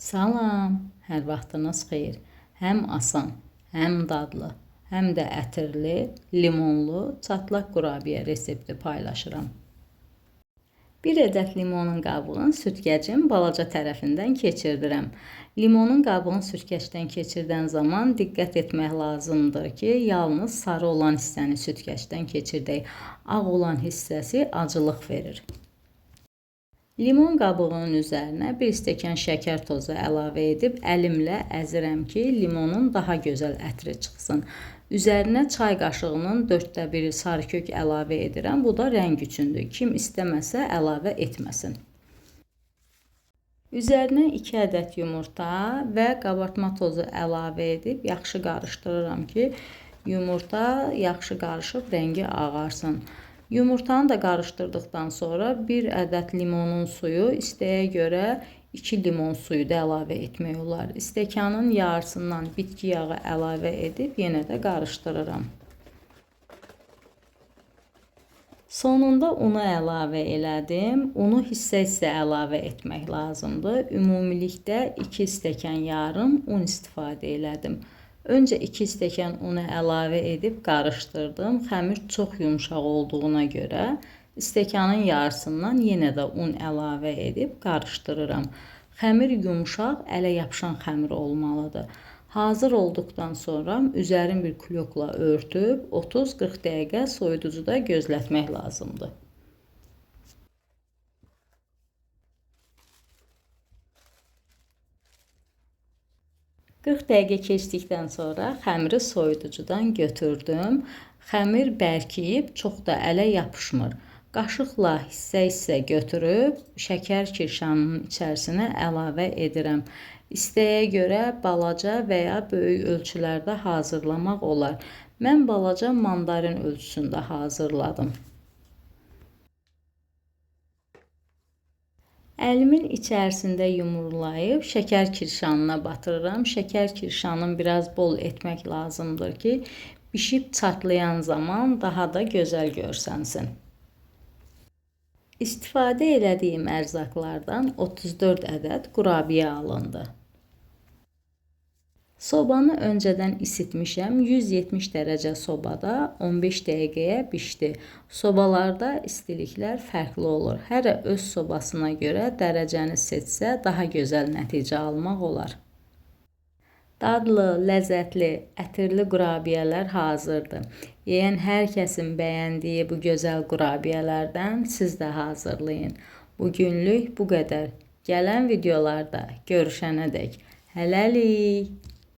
Salam, hər vaxtınız xeyir. Həm asan, həm dadlı, həm də ətirli, limonlu çatlaq qurabiyə resepti paylaşıram. Bir ədəd limonun qabığını sütkəcin balaca tərəfindən keçirdirəm. Limonun qabığını sütkəcdən keçirdən zaman diqqət etmək lazımdır ki, yalnız sarı olan hissəni sütkəcdən keçirdək. Ağ olan hissəsi acılıq verir. Limon qabığının üzərinə bir stəkan şəkər tozu əlavə edib əlimlə əzirəm ki, limonun daha gözəl ətri çıxsın. Üzərinə çay qaşığının 1/4 sarı kök əlavə edirəm. Bu da rəng üçündür. Kim istəməsə əlavə etməsin. Üzərinə 2 ədəd yumurta və qabartma tozu əlavə edib yaxşı qarışdırıram ki, yumurta yaxşı qarışıb rəngi ağarsın. Yumurtanı da qarışdırdıqdan sonra bir ədəd limonun suyu, istəyə görə 2 limon suyu da əlavə etmək olar. Stəkanın yarısından bitki yağı əlavə edib yenə də qarışdırıram. Sonunda unu əlavə elədim. Unu hissə-hissə əlavə etmək lazımdır. Ümumilikdə 2 stəkan yarım un istifadə elədim. Öncə 2 stəkan unu əlavə edib qarışdırdım. Xəmir çox yumşaq olduğuna görə stəkanın yarısından yenə də un əlavə edib qarışdırıram. Xəmir yumşaq, ələ yapışan xəmir olmalıdır. Hazır olduqdan sonra üzerini bir kulyokla örtüb 30-40 dəqiqə soyuducuda gözlətmək lazımdır. ...40 dəqiqə keçdikdən sonra xəmiri soyuducudan götürdüm. Xəmir bərkiyib, çox da ələ yapışmır. Qaşıqla hissə-hissə götürüb şəkər kirşanının içərisinə əlavə edirəm. İstəyə görə balaca və ya böyük ölçülərdə hazırlamaq olar. Mən balaca mandarin ölçüsündə hazırladım. Əlimin içərisində yumurlayıb şəkər kirşanına batırıram. Şəkər kirşanını biraz bol etmək lazımdır ki, bişib çatlayan zaman daha da gözəl görsənsin. İstifadə elədiyim ərzaqlardan 34 ədəd qurabiyə alındı. Sobanı öncədən isitmişəm. 170 dərəcə sobada 15 dəqiqəyə bişdi. Sobalarda istiliklər fərqli olur. Hərə öz sobasına görə dərəcəni seçsə daha gözəl nəticə almaq olar. Dadlı, ləzzətli, ətirli qurabiyələr hazırdır. Yeyən hər kəsin bəyəndiyi bu gözəl qurabiyələrdən siz də hazırlayın. Bugünlük bu qədər. Gələn videolarda görüşənədək hələlik.